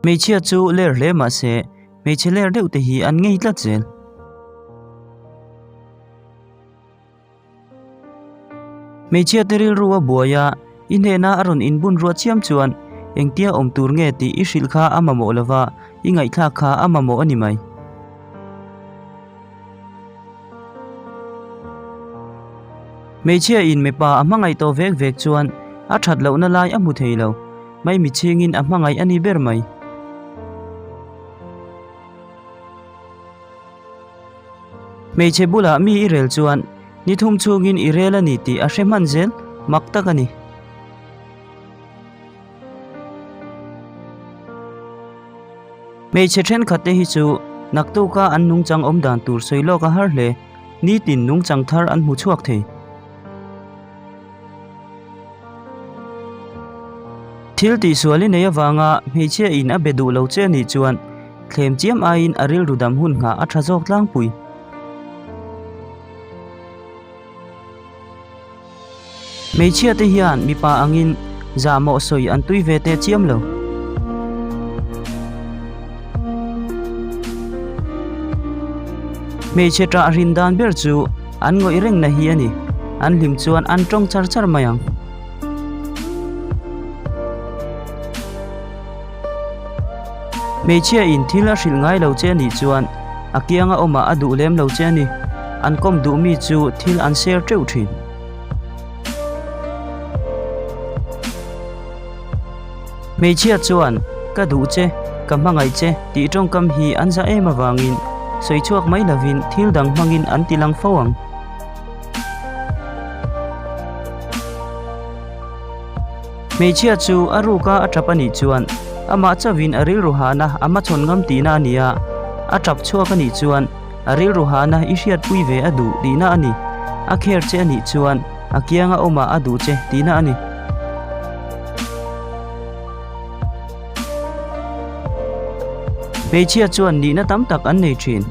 Hmeichhia chu ler hle mah se, hmeichhe ler deuh te hi an ngei tlat zel. Hmeichhia te rilru a buai a, i hnena a rawn inbun ruah chiam chuan engtia awm tur nge tih i hrilh kha a mamawh lova, i ngaihthlak kha a mamawh a ni mai. Hmeichhia in mipa a hmangaih tawh vek vek chuan a that lohna lai a hmu thei lo, mai michhingin a hmangaih a ni ber mai. Hmeichhe bulah mi i rel chuan ni thum chhungin i rel a ni tih a hre hman zel, mak tak a ni. Hmeichhe thenkhat te hi chu naktuka an nungchang awm dan tur sawi lawk a har hle, nitin nungchang thar an hmu chhuak thei. Thil tihsual i nei avanga hmeichhia in a be duh lo che anih chuan thlem chiam aiin a rilru dam hun nghah a tha zawk tlangpui. Hmeichhia te hian mipa angin zahmawh sawi an tui ve teh chiam lo. Hmeichhe ṭah rin dan ber chu an ngawih rengna hi a ni. An hlim chuan an ṭawng char char mai ang. Hmeichhia in thil a hrilh ngai lo che anih chuan a kianga awmah a duh lem lo che a ni. An kawm duh mi chu thil an share teuh thin. Hmeichhia chuan ka duh che, ka hmangaih che tih tawngkam hi an za em avangin sawi chhuak mai lovin thil dang hmangin an ti lang fo ang. Hmeichhia chu a ruka a tap a nih chuan amah chauhin a rilru hahna a hmachhawn ngam tihna a ni a, a tap chhuak a nih chuan a rilru hahna i hriatpui ve a duh tihna a ni. A kher che a nih chuan a kianga awmah a duh che tihna a ni. Hmeichhia chuan nihna tam tak an nei thin.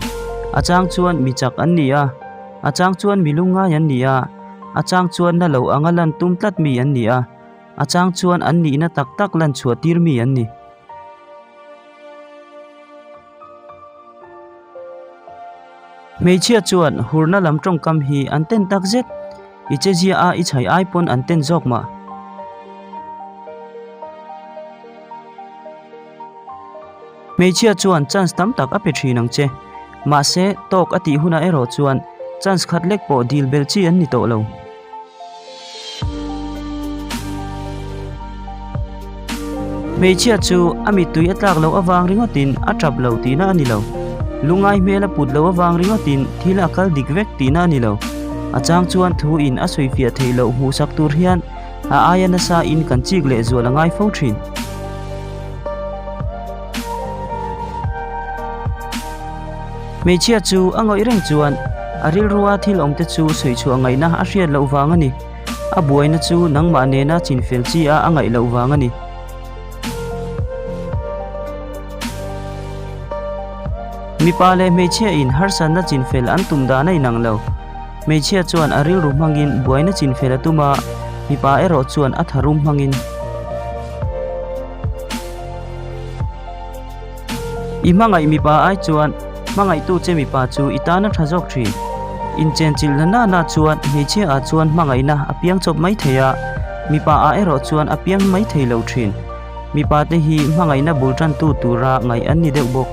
A chang chuan mi chak an ni a, a chang chuan mi lungngai an ni a. A chang chuan na lo anga lan tum tlat mi an ni a, a chang chuan an nihna tak tak lan chhuah tir mi an ni. Hmeichhia chuan hurna lam tawngkam hi an ten tak zet, i chezia a i chhai ai pawn an ten zawk mah. Hmeichhia chuan chance tam tak a pe thin ang che. Mahse, tawk a tih hunah erawh chuan chance khat lek pawh dil bel chi an ni tawh lo. Hmeichhia chu a mittui a tlak loh avang ringawtin a tap lo tihna a ni lo. Lungngai hmel a put loh avang ringawtin thil a kal dik vek tihna a ni lo. A chang chuan thu in a sawifiah theih loh hmuhsak tur hian a aia nasa in kan chik leh zual a ngai fo thin. Hmeichhia chu a ngawih reng chuan a rilrua thil awmte chu sawi chhuah ngaihna a hriat loh vang a ni. A buaina chu nangmah nena chinfel chi a a ngaih loh vang a ni. Mipa leh hmeichhia in harsatna chinfel an tum dan a inang lo. Hmeichhia chuan a rilru hmangin buaina chinfel a tum a, mipa erawh chuan a tharum hmangin. I hmangaih mipa ai chuan hmangaihtu che mipa chu i tan a tha zawk thin. Inchenchilh na nana chuan hmeichhia ah chuan hmangaihna a piang chawp mai thei a, mipa ah erawh chuan a piang mai thei lo thin. Mipa te hi hmangaihna bul tantu tura ngaih an ni deuh bawk.